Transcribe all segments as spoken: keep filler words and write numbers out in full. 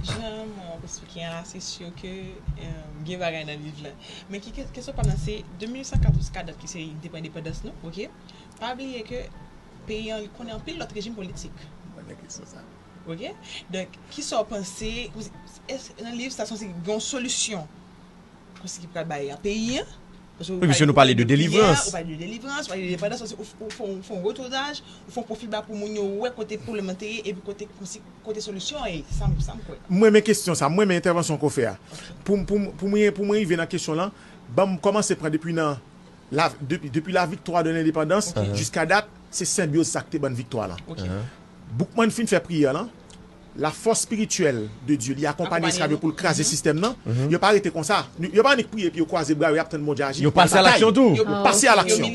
Jan mwen wè w eksplike an la, se si ke euh, gen bagay nan liv la. Men ki ke- kesyon pa m nan se de mil uit san kat jiska dat ki se te pran endepandans nou, oke? Pa bliye ke peyi an li konnen anpil lòt rejim politik. Mwen nan kesyon sa. Oke? Donk, kisa w panse, kòmsi, èske nan liv sa sanse gen yon solisyon kòmsi ki pral bay a peyi an? Paske ou Wi, pale piske nou de pale de pwoblèm peyi a, delivrans. Ou pale de delivrans, ou pale de endepandans, ou, ou, ou fè yon- fè yon retodaj, ou fè yon pwofil ba pou moun yo wè kote pwoblèm nan te ye, epi kote kòmsi kote solisyon an ye, sa m sa m kwè. M renmen kesyon sa, m renmen entèvansyon ke w fè a. Pou m- pou m- pou mwen pou mwen rive nan kesyon lan, ban m kòmanse pran depi nan la, depi, depi la victoire de l'indépendance Ok. jiska dat, se senbyoz sa k te ban n viktwa lan. Ok. Boukman fin fè priyè lan, la force spirituelle de Dieu li akonpanye esklav yo pou l kraze sistèm nan. Yo pa rete konsa. Yo pa annik priye epi yo kwaze bra yo y ap tann Bondye aji. Yo pase a laksyon tou. Yo pase a laksyon.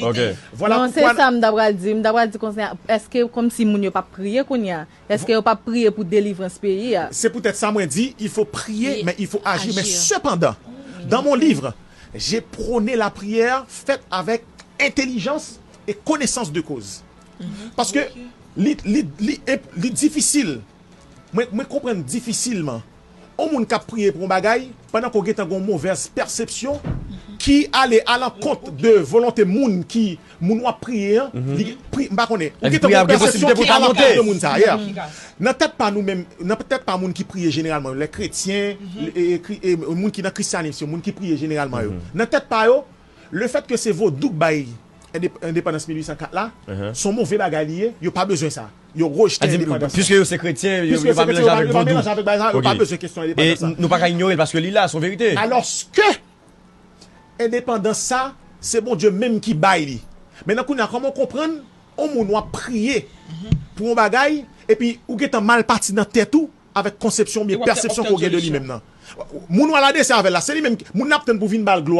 Vwala poukwa. Non, se sa m ta pral di. M ta pral di konsa, èske kòmsi moun yo p ap priye kounye a? Èske yo p ap priye pou delivrans peyi a? Se poutèt sa mwen di, il faut prier, mais il faut agir. Mais cependant, dans mon livre, j'ai prôné la prière faite avec intelligence et connaissance de cause. Paske li, li, li, li difisil. Mwen, mwen konprann difisilman. On moun k ap priye pou yon bagay, pandan ke w gentan gen yon movèz pèsepsyon ki ale alankont de volonte moun ki, moun w ap priye an, li pri, m pa konnen. Ou gentan gen yon pèsepsyon ki alankont de moun sa. Yeah. Nan tèt pa nou menm, nan tèt pa moun ki priye jeneralman, lè kretyen, e, e, kri- e, moun ki nan kristyanis yo, moun ki priye jeneralman yo. Nan tèt pa yo, le fèt ke se vodou k bay endep- endepandans mil uit san kat la, se yon move bagay li ye, yo pa bezwen sa. Yo rejte endepandans. Piske yo se kretyen, yo pa melanje avèk vodou. Yo pa bezwen kesyon endepandans la. Nou pa ka inyore l paske li la, se yon verite. Alòske endepandans sa, se Bondye menm ki bay li. Men nan kounye a, kòman w konprann on moun w ap priye pou yon bagay, epi ou gentan mal pati nan tèt ou avèk konsepsyon oubyen pèsepsyon ke w gen de li menm nan. Moun w al adrese avè l la, se li menm, moun n ap tann pou vin ba l glwa.